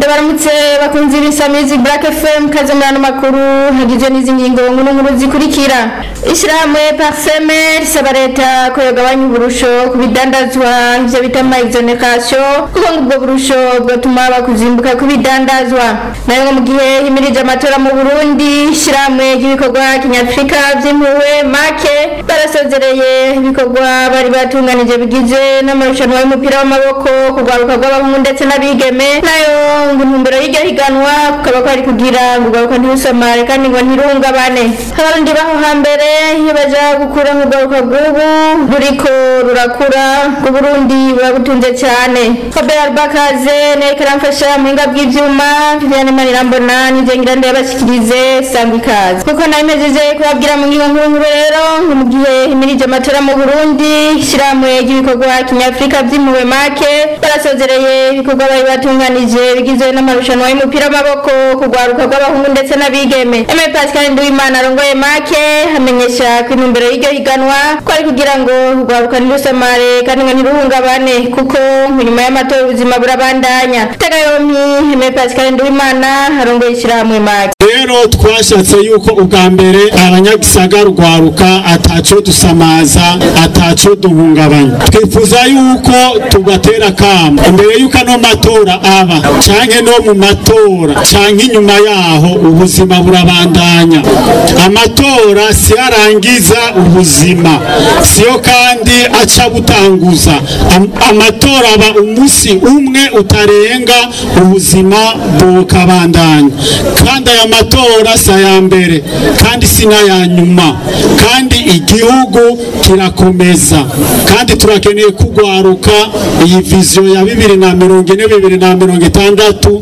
Ndabaramutse bakunzi b'Isamizi Black FM, kaze muri ano makuru hagizwe n'izi ngingo nkuru nkuru zikurikira. Ishirahamwe Parseme risaba leta ko yogabanya uburusho ku bidandazwa, ivyo bita ama exonération, kuko ngo ubwo burusho bwotuma bakuzimbuka ku bidandazwa. Nayo ngo mu gihe himirije amatora mu Burundi, ishirahamwe ry'ibikorwa kinyafrika vy'impuhwe make barasozereye ibikorwa bari batunganije bigize n'amarushanwa y'umupira w'amaboko kugwaruka rw'abahungu ndetse n'abigeme. Nayo ngo intumbero y'iryo higanwa kukaba kwari kugira ngo urwaruka ntirusamare kandi ngo ntirungabane. Abarundi baho hambere iyo baja gukura nk'urwaruka rw'ubu ruriko rurakura, ngo Burundi buba butunze cane. Fabien Albakaze nawe karamfasha mu buhinga bw'ivyuma, Viviane Manirambona nije ngira ndabashikirize, sangwa ikaze. Kuko nabimejeje kubabwira mu ngingo nkuru nkuru rero, ngo mu gihe himirije amatora mu Burundi, ishirahamwe ry'ibikorwa kinyafrika vy'impuhwe make barasozereye ibikorwa bari batunganije bigizwe n'amarushanwa y'umupira w'amaboko kugwaruka rw'abahungu ndetse n'abigeme. Aimé Pascal Nduwimana arongoye make amenyesha ko intumbero y'iryo higanwa ko ari kugira ngo urwaruka ntirusamare kandi ngo ntiruhungabane, kuko nyuma y'amatora ubuzima burabandanya. Tega yompi Aimé Pascal Nduwimana arongoye ishirahamwe make. Rero twashatse yuko ubwa mbere abanyagisagara rwaruka ataco dusamaza, ataco duhungabanya. Twifuza yuko tubatera kamo imbere yuko ano matora aba, canke no mu matora, canke inyuma yaho, ubuzima burabandanya. Amatora si arangiza ubuzima, siyo kandi aca butanguza. Amatora aba umusi umwe utarenga, ubuzima bukabandanya. Kandi aya matora si aya mbere kandi si n'aya nyuma, kandi igihugu kirakomeza, kandi turakeneye kugwaruka. Iyi vision ya 2040, 2060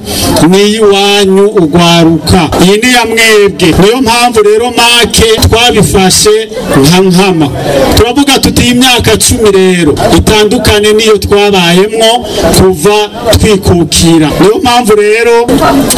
ni iwanyu ugwaruka, iyi ni ya mwebwe. Niyo mpamvu rero make twabifashe nka nkama, turavuga tuti iyi myaka 10 rero itandukane niyo twabayemwo kuva twikukira. Niyo mpamvu rero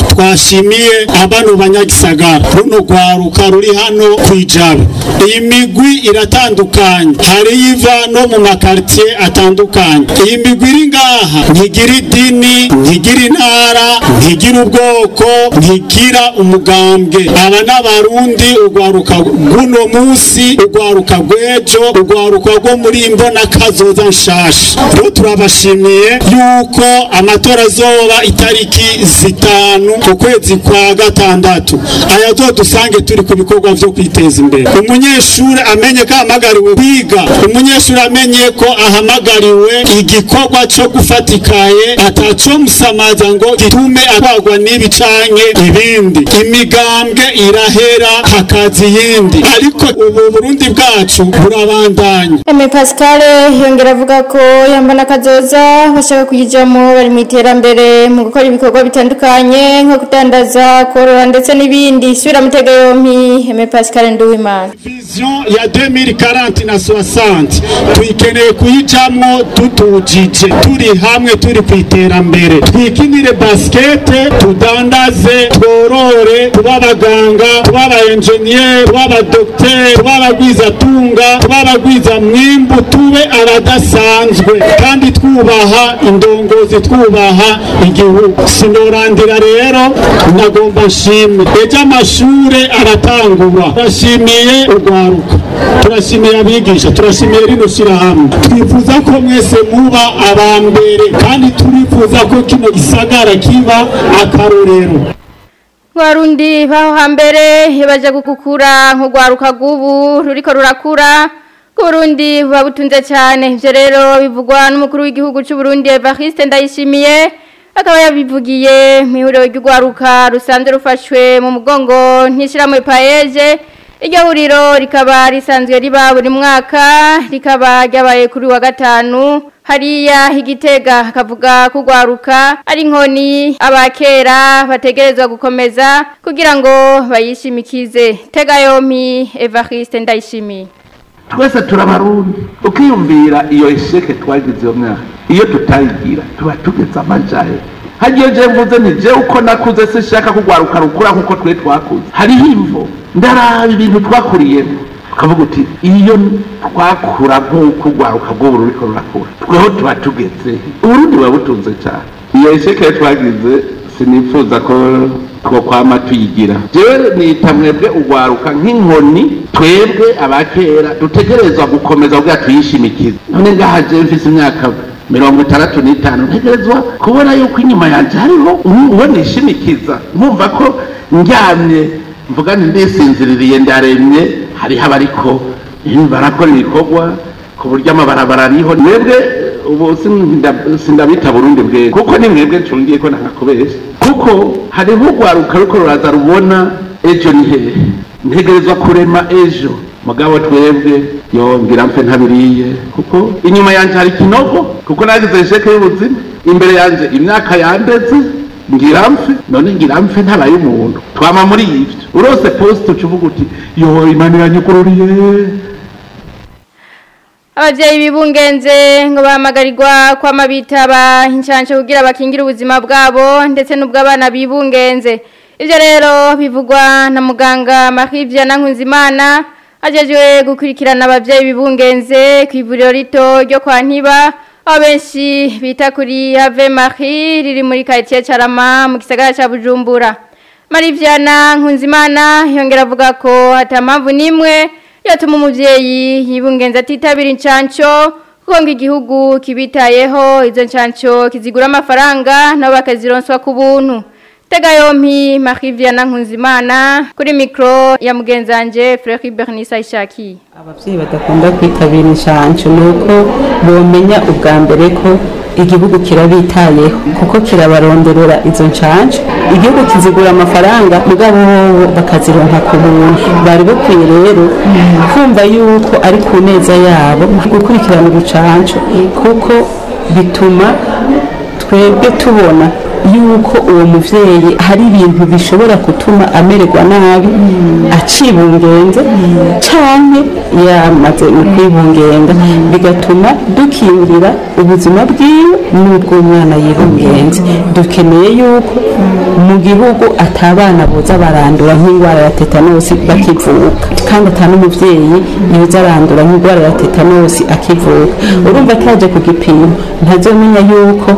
twashimiye abano banyagisagara, runo rwaruka ruri hano kwijabe. Iyi migwi iratandukanye, hari iva no mu makartier atandukanye. Iyi migwi iri ngaha ntigira idini, ntigira intara, ntigira ubwoko, ntigira umugambwe. Aba n'abarundi, urwaruka rw'uno munsi, urwaruka rw'ejo, urwaruka rwo muri imbona kazoza nshasha. Rero turabashimiye yuko amatora azoba itariki 5 ukwezi kwa gatandatu, aya dusange turi ku bikorwa vyo kwiteza imbere. Umunyeshuri amenye ko ahamagariwe kwiga, umunyeshuri amenye ko ahamagariwe igikorwa co gufatikaye, ataco musamaza ngo gitume atwagwa n'ibi canke ibindi. Imigambwe irahera hakaza iyindi, ariko ubu Burundi bwacu burabandanya. Aimé Pascal yongera avuga ko yambona kazoza bashaka kuyijamo bari mu iterambere mu gukora ibikorwa bitandukanye nko kudandaza, korora ndetse n'ibindi. Subira mutega yompi Aimé Pascal Nduwimana. Vision ya 2040 na 60 tuyikeneye kuyijamwo tutujije, turi hamwe, turi ku iterambere. Twikinire basket, tudandaze, tworore, tuba abaganga, tuba aba engineer, tuba abadokiteri, tuba abagwizatunga, tuba abagwiza mwimbu, tube abadasanzwe kandi twubaha indongozi, twubaha igihugu. Sinorandira rero, nagomba nshimwe ejo amashure aratangura. Turashimiye urwaruka, turashimiye abigisha, turashimiye rino shirahamwe. Twifuza ko mwese muba aba mbere, kandi turifuza ko kino gisagara kiba akarorero. Warundi baho hambere iyo baja gukura nk'urwaruka rw'ubu ruriko rurakura, Burundi buba butunze cyane. Ivyo rero bivugwa n'umukuru w'igihugu c'u Burundi Evariste Ndayishimiye, akaba yabivugiye mu ihuriro ry'urwaruka rusanzwe rufashwe mu mugongo n'ishirahamwe Paeje. Iryo huriro rikaba risanzwe riba buri mwaka, rikaba ryabaye kuri wa gatanu hariya Igitega. Akavuga kugwaruka ari inkoni abakera bategerezwa gukomeza kugira ngo bayishimikize. Tega yompi Evariste Ndayishimiye. Twese turabarundi, ukiyumvira iyo échec twagize iyo myaka, iyo tutayigira tuba tugeze amajahe. Hagiye je mvuze nti je uko nakuze sinshaka kugwaruka rukura nkuko twe twakuze. Hariho imvo, ndaraba ibintu twakuriyemo, ukavuga uti iyo twakura nk'uko urwaruka rw'ubu ruriko rurakura, tweho tuba tugeze. Uburundi buba butunze cyane. Iyo échec twagize Sinifuza ko kwama tuyigira. Jewe nita mwebwe ugwaruka nk'inkoni, twebwe abakera dutegerezwa gukomeza kugira tuyishimikize. None ngaha jewe mfise imyaka 65, ntegerezwa kubona yuko inyuma yanje hariho uwo nishimikiza, nkumva ko ndyamye mvuga nti ndisinziririye ndaremye, hariho abariko barakora ibikorwa ku buryo amabarabara ariho. Mwebwe ubu sindabita Burundi bwe, kuko ni mwebwe ncungiye ko ntakakubesha, kuko hariho urwaruka ruko ruraza rubona ejo ni hehe, ntegerezwa kurema ejo. Mugabo twebwe yongira mfe ntabiriye, kuko inyuma yanje hari kinogo, kuko nagize esheke y'ubuzima, imbere yanje imyaka yandeze ngira mfe, none ngira mfe ntabaye umuntu. Twama muri ivyo urose post ucuvuga uti yo Imana iranyukururiye. Abavyeyi bibungenze ngo bahamagarirwa kwama bitaba incanco kugira bakingire ubuzima bwabo ndetse n'ubw'abana bibungenze. Ivyo rero bivugwa na muganga Marie Vianney Nkunzimana ajejwe gukurikirana abavyeyi bibungenze ku ivuriro rito ryo kwa Ntiba, aho benshi bita kuri Ave Marie riri muri quartier Carama mu gisagara ca Bujumbura. Marie Vianney Nkunzimana yongera avuga ko ata mpamvu nimwe yatuma umuvyeyi yibungenza atitabira incanco, kuko ngo igihugu kibitayeho izo ncanco kizigura amafaranga nabo bakazironswa ku buntu. Tega yompi Marie Vianney Nkunzimana kuri micro ya mugenzanje Frère Bernice Aishaki. Abavyeyi badakunda kwitabira incanco nuko bomenya ubwa mbere ko igihugu kirabitayeho, kuko kirabaronderera izo ncanco. Igihugu kizigura amafaranga, mugabo bakazironka ku buntu. Bari bakwiye rero kumva yuko ari ku neza yabo gukurikirana urucanco, kuko bituma twebwe tubona yuko uwo muvyeyi hari ibintu bishobora gutuma amererwa nabi acibungenze canke yamaze mu kwibungenga, bigatuma dukingira ubuzima bwiwe n'ubw'umwana yibungenze. Dukeneye yuko mu gihugu atabana boza barandura nk'indwara ya tetanosi bakivuka, kandi ata n'umuvyeyi yoza arandura nk'indwara ya tetanosi akivuka. Urumva ataje ku gipimo ntazomenya yuko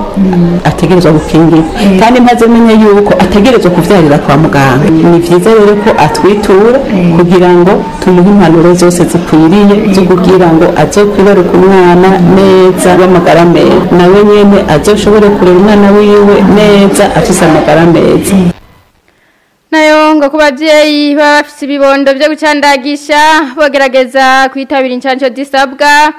ategerezwa gukingirwa, kandi ntazomenya yuko ategerezwa kuvyarira kwa muganga. Ni vyiza rero ko atwitura kugira ngo tumuhe impanuro zose zikwiriye zo kugira ngo azokwibaruka umwana neza w'amagara meza, nawe nyene azoshobore kurera umwana wiwe neza afise amagara meza. Nayo ngo ku bavyeyi baba bafise ibibondo vyo gucandagisha bogerageza kwitabira incanco zisabwa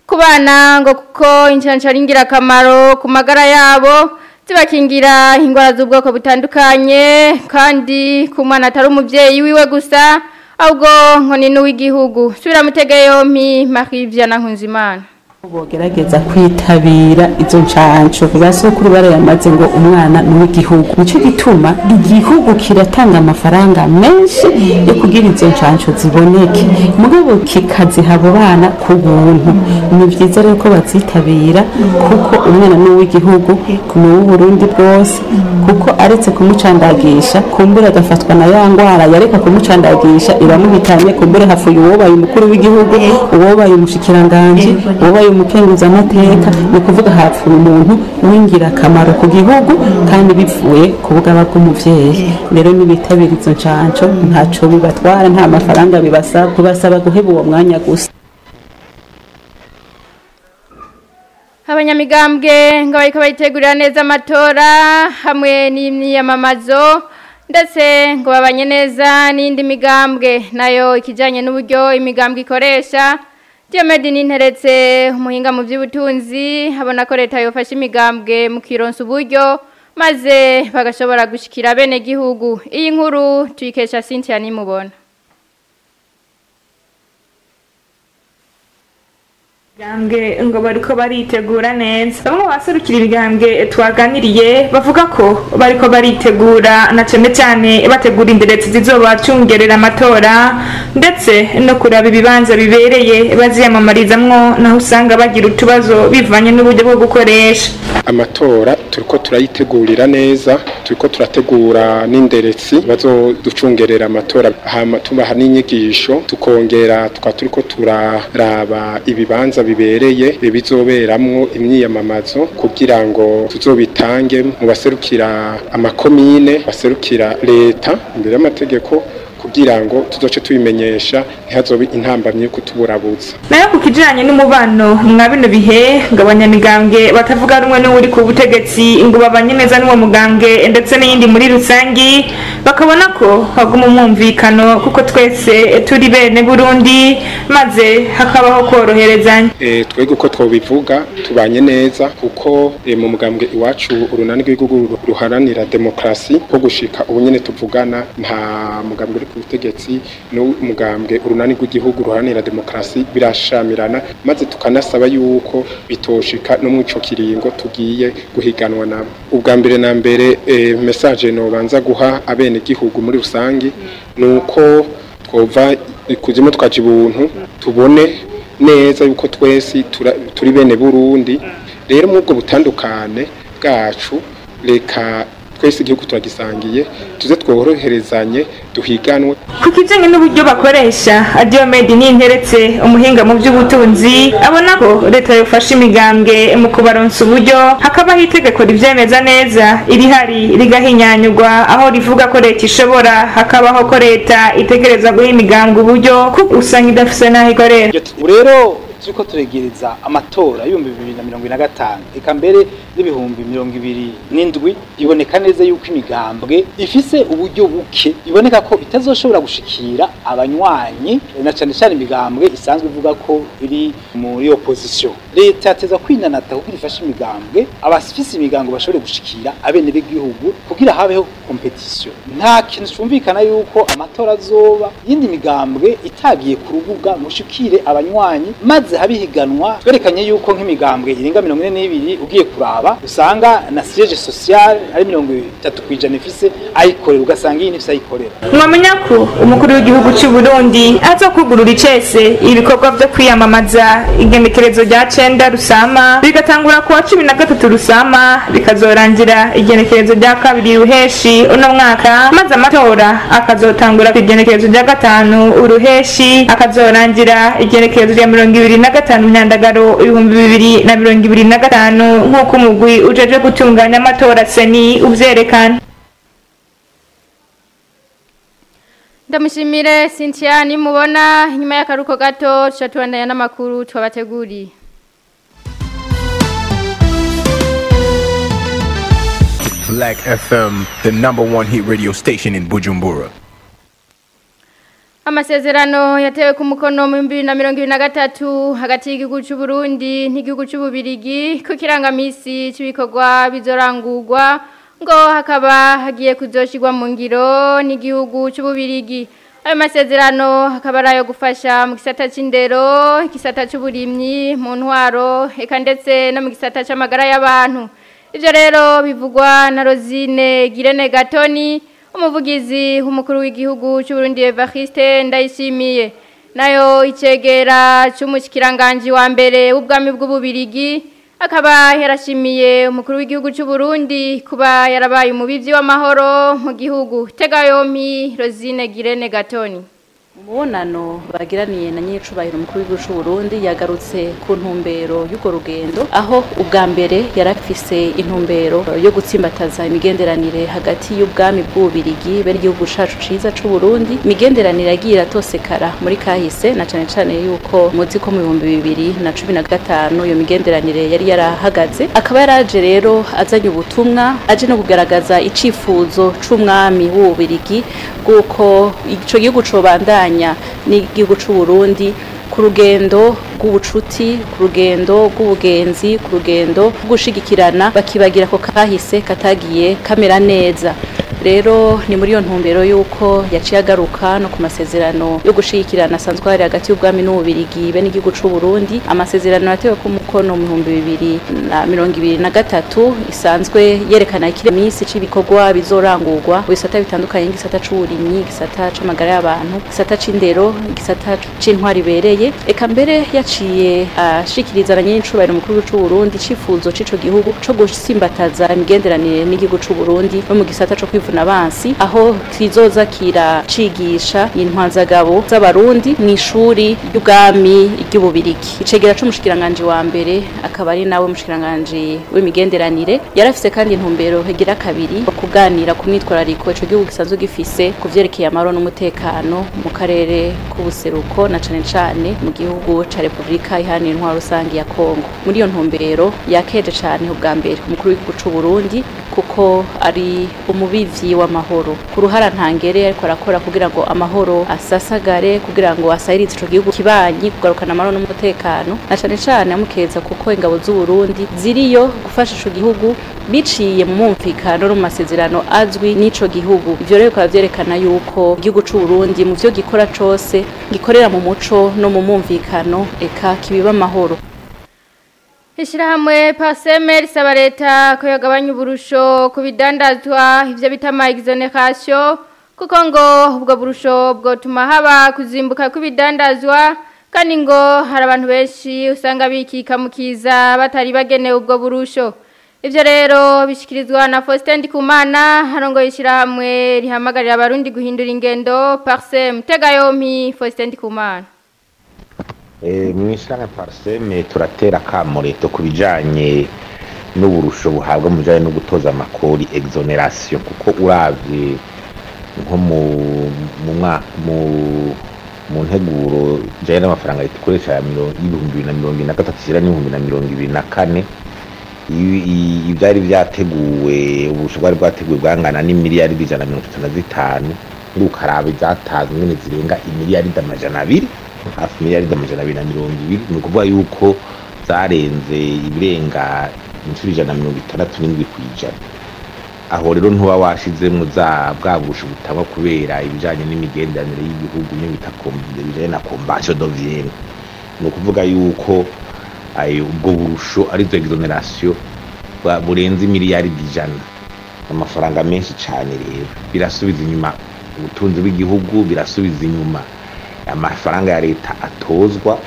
ku bana, ngo kuko incanco ari ingirakamaro ku magara yabo, zibakingira ingwara z'ubwoko butandukanye, kandi ku mwana atari umuvyeyi wiwe gusa ahubwo ngo ni n'uw'igihugu. Subira mutege yompi Marie Vianney Nkunzimana. Bogerageza kwitabira izo ncanco, basokuru barayamaze ngo umwana ni uw'igihugu. Nico gituma igihugu kiratanga amafaranga menshi yo kugira izo ncanco ziboneke, mugabo kikaziha abo bana ku buntu. Ni vyiza rero ko bazitabira, kuko umwana ni uw'igihugu, ni uw'Uburundi bwose, kuko aretse kumucandagisha kumbura agafatwa na ya ngwara yareka kumucandagisha iramuhitanye, kumbura hafuye uwobaye umukuru w'igihugu, uwobaye umushikiranganji, uwobaye umukenguzamateka. Ni kuvuga hapfuye umuntu w'ingirakamaro ku gihugu, kandi bivuye ku bugaba bw'umuvyeyi. Rero nibitabira izo ncanco ntaco bibatwara, nta mafaranga bibasaba, kubasaba guheba uwo mwanya gusa. Abanyamigambwe ngo bariko bayitegurira neza amatora hamwe n'imyiyamamazo, ndetse ngo babanye neza n'indi migambwe. Nayo ikijanye n'uburyo imigambwe ikoresha, Diomede Ninteretse umuhinga mu by'ubutunzi abona ko leta yofasha imigambwe mu kironsa uburyo maze bagashobora gushikira bene gihugu. Iyi nkuru tuyikesha Cynthia Nimubona. Ibigambwe ngo bariko baritegura neza. Bamwe baserukira ibigambwe twaganiriye bavuga ko bariko baritegura na cyane cyane bategura inderetse zizobacungerera amatora, ndetse no kuraba ibibanza bibereye baziyamamarizamwo, naho usanga bagira utubazo bivanye n'uburyo bwo gukoresha. Amatora turiko turayitegurira neza, turiko turategura n'inderetsi bazoducungerera amatora, hama tubaha n'inyigisho, tukongera tukaba turiko turaraba ibibanza bibereye bizoberamwo imyiyamamazo kugira ngo tuzobitange mu baserukira amakomine, baserukira leta imbere y'amategeko, kugira ngo tuzoce tubimenyesha ntihazobe intambamye yo kutuburabuza. Nayo ku kijanye n'umubano mwa bino bihe, ngo abanyamigambwe batavuga rumwe n'uri ku butegetsi ngo babanye neza n'uwo mugambwe ndetse n'iyindi muri rusangi, bakabona ko haguma umwumvikano kuko twese turi bene Burundi, maze hakabaho koroherezanya. Twebwe uko twobivuga tubanye neza kuko mu mugambwe iwacu Urunani rw'igihugu ruharanira demokrasi, ko gushika ubu nyene tuvugana nta mugambwe uri ku butegetsi n'umugambwe Urunani rw'igihugu ruharanira demokrasi birashamirana, maze tukanasaba yuko bitoshika no mu ico kiringo tugiye guhiganwa nabo. Ubwa mbere na mbere message nobanza guha abene gihugu muri rusangi nuko twova kuzimu twaje ubuntu, tubone neza yuko twese turi bene Burundi. Rero mu ubwo butandukane bwacu, reka twese igihugu turagisangiye, tuze tworoherezanye duhiganwe. Ku kijanye n'uburyo bakoresha, Diomede Ninteretse, umuhinga mu by'ubutunzi, abona ko leta yofasha imigambwe mu kubaronsa uburyo, hakabaho itegeko rivyemeza neza, irihari rigahinyanyurwa aho rivuga ko leta ishobora, hakabaho ko leta itegereza guha imigambwe uburyo kuko usanga idafise n'aho ikorera. Rero turiko turegereza amatora 2025 eka mbere n'2027, iboneka neza yuko imigambwe ifise uburyo buke, iboneka ko itazoshobora gushikira abanywanyi, na cane cane imigambwe isanzwe ivuga ko iri muri opposition. Leta yateza kwinanata kugira ifashe imigambwe, abafise imigambwe bashobore gushikira abene b'igihugu kugira habeho competition. Nta kintu cumvikana yuko amatora azoba yindi migambwe itagiye ku rubuga mushikire abanywanyi maze habihiganwa. Twerekanye yuko nk'imigambwe irenga 42 ugiye kuraba usanga na siège social ari 30% ifise ayikorera, ugasanga iyi nifise ayikorera. Mwamenya ko umukuru w'igihugu cy'u Burundi azokugurura icese ibikorwa byo kwiyamamaza igenekerezo rya 9 Rusama, bigatangura kuwa 13 Rusama, bikazorangira igenekerezo rya 2 Ruheshi uno mwaka, maze amatora akazotangura ku igenekerezo rya 5 Uruheshi, akazorangira igenekerezo rya 25 Myandagaro 2025, nk'uko umugwi ujeje gutunganya amatora CENI uvyerekana. Ndamushimire Cynthia nimubona. Nyuma y'akaruko gato tucatubandanya n'amakuru twabateguriye. Black FM, the number one hit radio station in Bujumbura. Amasezerano yatewe ku mukono mu 2023 hagati y'igihugu cy'u Burundi n'igihugu cy'u Bubirigi ku kirangamisi cy'ibikorwa bizorangurwa, ngo hakaba hagiye kuzoshirwa mu ngiro n'igihugu cy'u Bubirigi. Ayo masezerano hakaba ari ayo gufasha mu gisata c'indero, igisata c'uburimyi, mu ntwaro, eka ndetse no mu gisata c'amagara y'abantu. Ivyo rero bivugwa na Rosine Girene Gatoni, umuvugizi w'umukuru w'igihugu cy'u Burundi Evariste Ndayishimiye. Nayo icegera c'umushikiranganje wa mbere w'ubwami bw'Ububirigi akaba yarashimiye umukuru w'igihugu cy'u Burundi kuba yarabaye umubivyi w'amahoro mu gihugu. Tega yompi Rosine Girene Gatoni. Umubonano bagiraniye na nyicubahiro umukuru w'igihugu cy'u Burundi yagarutse ku ntumbero y'ugo rugendo, aho ubwa mbere yarafise intumbero yo gutsimbataza imigenderanire hagati y'ubwami bw'Ububirigi be n'igihugu cacu ciza c'u Burundi. Imigenderanire yagiye iratosekara muri kahise, na cane cane yuko muzi ko mu 2015 iyo migenderanire yari yarahagaze. Akaba yaraje rero azanye ubutumwa, aje no kugaragaza icifuzo c'umwami w'Ububirigi bw'uko ico gihugu cobandanya n'igihugu c'u Burundi ku rugendo rw'ubucuti, ku rugendo rw'ubugenzi, ku rugendo rw'ugushigikirana, bakibagira ko kahise katagiye kamera neza. Rero ni muri iyo ntumbero yuko yaciye agaruka no ku masezerano yo gushigikirana asanzwe hari hagati y'ubwami n'Ububirigi be n'igihugu c'u Burundi, amasezerano yatewe ku mukono mu 2023 isanzwe yerekana ikiramisi c'ibikorwa bizorangurwa mu bisata bitandukanye, igisata c'uburimyi, igisata c'amagara y'abantu, igisata c'indero, igisata c'intwari ibereye. Eka mbere yaciye ashikiriza na nyincubahiro umukuru w'igihugu c'u Burundi icifuzo c'ico gihugu co gusimbataza imigenderanire n'igihugu c'u Burundi no mu gisata co kwivuna kwivuna abansi, aho kizoza kiracigisha intwazagabo z'abarundi mu ishuri ry'ubwami ry'ububirigi. Icegera c'umushikiranganje wa mbere akaba ari nawe mushikiranganje w'imigenderanire yarafise kandi intumbero igira kabiri kuganira ku mwitwarariko ico gihugu gisanzwe gifise ku vyerekeye amahoro n'umutekano mu karere k'ubuseruko na cane cane mu gihugu ca Republika Iharanira Intwaro Rusangi ya Kongo. Muri iyo ntumbero yakeje cane ubwa mbere umukuru w'igihugu c'u Burundi kuko ari umubivyi w'amahoro, ku ruhara ntangere ariko arakora kugira ngo amahoro asasagare, kugira ngo asahirize ico gihugu kibanyi kugarukana amahoro n'umutekano, na cane cane amukeza kuko ingabo z'u Burundi ziriyo gufasha ico gihugu biciye mu mwumvikano no mu masezerano azwi n'ico gihugu. Ivyo rero bikaba vyerekana yuko igihugu c'u Burundi mu vyo gikora cose gikorera mu muco no mu mwumvikano, eka kibiba amahoro. Ishirahamwe Paseme risaba leta ko yagabanya uburusho ku bidandazwa ivyo bita ama exoneration, kuko ngo ubwo burusho bwotuma haba kuzimbuka kw'ibidandazwa, kandi ngo hari abantu benshi usanga bikika mukiza batari bagenewe ubwo burusho. Ivyo rero bishikirizwa na Faustin Ndikumana harongoye ishirahamwe rihamagarira abarundi guhindura ingendo Parsem. Tega yompi Faustin Ndikumana. Mw'ishirahamwe Parsem turatera akamo leta ku bijanye n'uburusho buhabwa mu bijanye no gutoza amakori exoneration, kuko uravye nko mu nteguro ijanye n'amafaranga leta ikoresha ya 2023 n'ibihumbi 2024, ivyari vyateguwe, uburusho bwari bwateguwe bwangana n'imiliyaridi 135, ukaraba izatanzwe ingene zirenga imiliyaridi 200, hafi miliyaridi 220. Ni ukuvuga yuko zarenze ibirenga inshuro 167%. Aho rero ntuba washizemwo za bwa burusho butangwa kubera ibijanye n'imigenderanire y'igihugu, niyo bita bijanye na Convention de Vienne. Ni ukuvuga yuko ayo ubwo burusho arizo exoneration burenze imiliyaridi 100, amafaranga menshi cane. Rero birasubiza inyuma ubutunzi bw'igihugu, birasubiza inyuma amafaranga ya leta atozwa,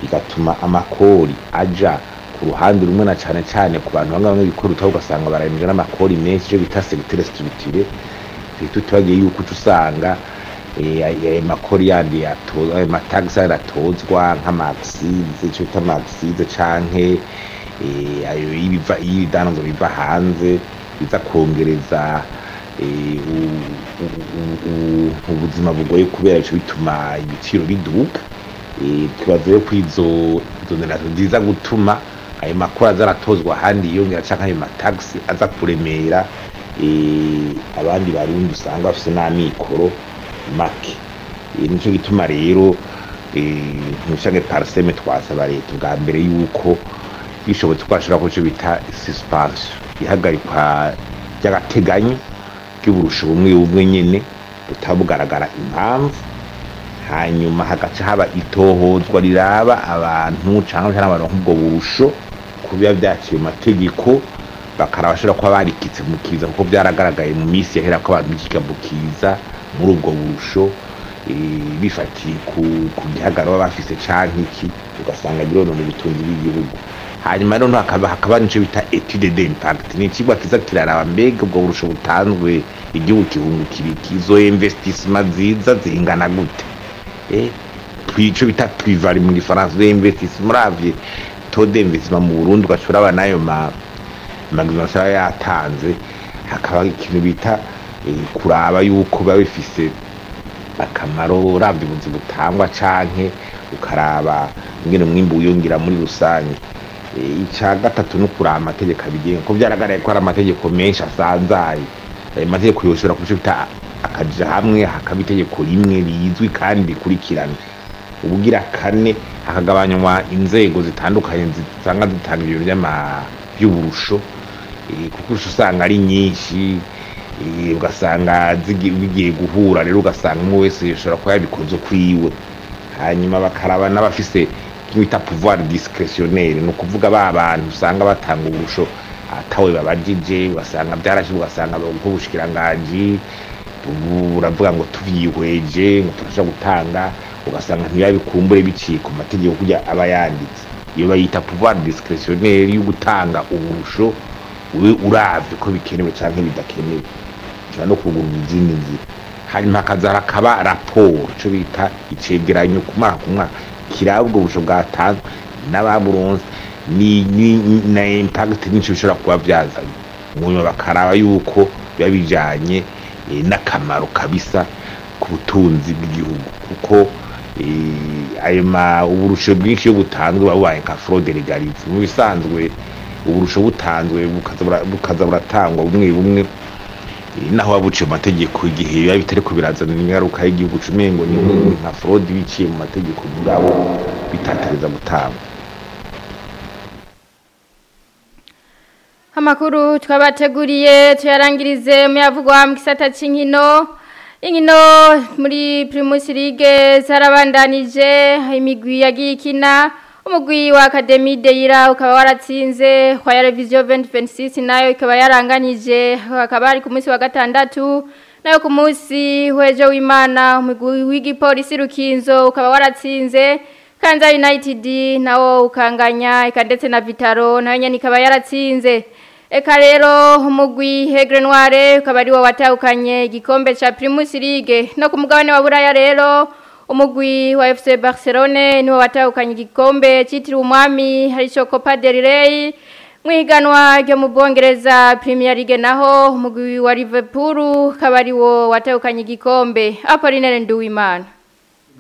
bigatuma amakori aja ku ruhande rumwe, na cane cane ku bantu bamwe bamwe bikora utabo, ugasanga bararemije n'amakori menshi, ico bita secteur structuré. Tutibagiye yuko uca usanga ayo makori yandi atozwa, ayo matagisi yandi atozwa nk'ama accises, ico bita ama accises, canke ayo y'ibiva y'ibidandazwa biva hanze, biza kongereza ubuzima bugoye kubera bico bituma ibiciro biduka. Twibaza rero ko izo exoneration ziza gutuma ayo makori aza aratozwa ahandi yiyongera, canke ayo matagisi aza kuremera abandi barundi usanga bafise n'amikoro make. Nico gituma rero mw'ishirahamwe Parseme twasaba leta ubwa mbere yuko bishobotse ko bashobora kuco bita suspension, ihagarikwa ry'agateganyo ry'uburusho bumwe bumwe nyene butaba bugaragara impamvu, hanyuma hagaca haba itohozwa riraba abantu canke baronka ubwo burusho ko biba vyaciye mu mategeko, bakaraba bashobora kuba barikitse mu kiza, kuko vyaragaragaye mu misi yahera ko abantu bikika mu kiza muri ubwo burusho, bifatiye ku gihagararo baba bafise canke iki, ugasanga bironona ubutunzi bw'igihugu. Hanyuma rero hakaba nico bita étude d'impact, ni icigwa kiza kiraraba mbega ubwo burusho butanzwe igihugu kihungukira iki, izo investissement ziza zingana gute, ico bita plus-value mu gifaransa, izo investissement. Uravye taux d'investissement mu Burundi, ugaca uraba n'ayo ma exonération aba yatanze, hakaba ikintu bita kuraba yuko biba bifise akamaro, uravye ubuzi butangwa canke ukaraba ingene umwimbu wiyongera muri rusange. Ica gatatu no kuraba amategeko abigenga, ko vyaragaragaye ko hari amategeko menshi asanzaye. Ayo mategeko yoshobora kuco bita akaja hamwe, hakaba itegeko rimwe rizwi kandi rikurikirana. Ubugira kane, hakagabanywa inzego zitandukanye zisanga zitanga ibintu vy'uburusho, kuko usanga ari nyinshi, ugasanga bigiye guhura rero, ugasanga umwe wese yoshobora kuba yabikoze ukwiwe. Hanyuma bakaraba n'abafise kimwe bita pouvoir discrétionnaire, ni ukuvuga ba bantu usanga batanga uburusho atawe babajije, ugasanga vyarashitse, ugasanga nk'ubushikiranganji buravuga ngo tuvyihweje ngo turashobora gutanga, ugasanga ntibabikumbure biciye ku mategeko kurya aba yanditse. Iyo bayita pouvoir discrétionnaire yo gutanga uburusho wewe uravye ko bikenewe canke bidakenewe. Ishobora no kugurura izindi nzira. Hanyuma hakaza hakaba raporo, ico bita icegeranyo ku mwaka ku mwaka, kiraba ubwo burusho bwatanzwe n'ababuronse ni na impact nyinshi bishobora kuba vyazanye. Munyuma bakaraba yuko biba bijanye n'akamaro kabisa ku butunzi bw'igihugu, kuko ayo ma uburusho bwinshi iyo butanzwe buba bubaye nka fraude légalisée. Mu bisanzwe uburusho butanzwe bukaza buratangwa bumwe bumwe, naho waba buciye mu mategeko, igihe biba bitariko birazana ingaruka y'igihugu, cumengo ni nka fraude biciye mu mategeko, mugabo bitatereza gutangwa. Amakuru twabateguriye tuyarangirize muyavugwa mu gisata c'inkino. Inkino muri Primus League zarabandanije, imigwi yagiye ikina. Umugwi wa Academy Deira ukaba waratsinze Royal Vision 2026, nayo ikaba yaranganije, akaba ari ku munsi wa gatandatu. Nayo ku munsi w'ejo w'Imana, umugwi w'igipolisi Rukinzo ukaba waratsinze Kanza United, nawo ukanganya, eka ndetse na Vitaro nayo nyene ikaba yaratsinze. Eka rero umugwi Aigle Noire ukaba ari wo watahukanye igikombe ca Primus League. No ku mugabane wa Buraya rero, umugwi wa FC Barcelone niwo watahukanye igikombe citiriwe umwami, arico Copa del Rey. Mwiganwa ryo mu Bwongereza Premier League naho, umugwi wa Liverpool ukaba ari wo watahukanye igikombe. Apollinaire Nduwimana.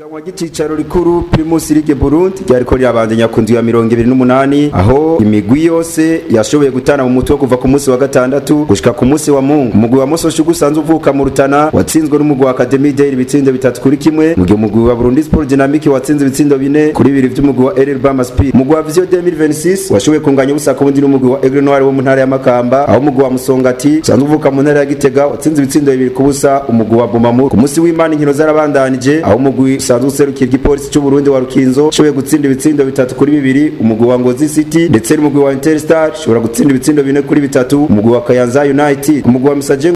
Higanwa ry'icicaro rikuru Primus League Burundi ryariko rirabandanya ku ndwi ya 28, aho imigwi yose yashoboye gutana mu mutwe kuva ku munsi wa gatandatu gushika ku munsi wa Mungu. Umugwi wa Moso Sugar usanzwe uvuka mu Rutana watsinzwe n'umugwi wa Academy Day ibitsindo 3-1, mu gihe umugwi wa Burundi Sport Dynamic watsinze ibitsindo 4-2 vy'umugwi wa RL Bama Speed. Umugwi wa Vision 2026 washoboye kunganya 0-0 n'umugwi wa Aigle Noir wo mu ntara ya Makamba, aho umugwi wa Musongati usanzwe uvuka mu ntara ya Gitega watsinze ibitsindo 2-0 umugwi wa Bumamu. Ku munsi w'Imana inkino zarabandanije, aho umugwi usanzwe userukira igipolisi cy'u Burundi wa Rukinzo ushoboye gutsinda ibitsindo 3-2 umugwi wa Ngozi City, ndetse n'umugwi wa Interstar ushobora gutsinda ibitsindo 4-3 umugwi wa Kayanza United. Umugwi wa Misaje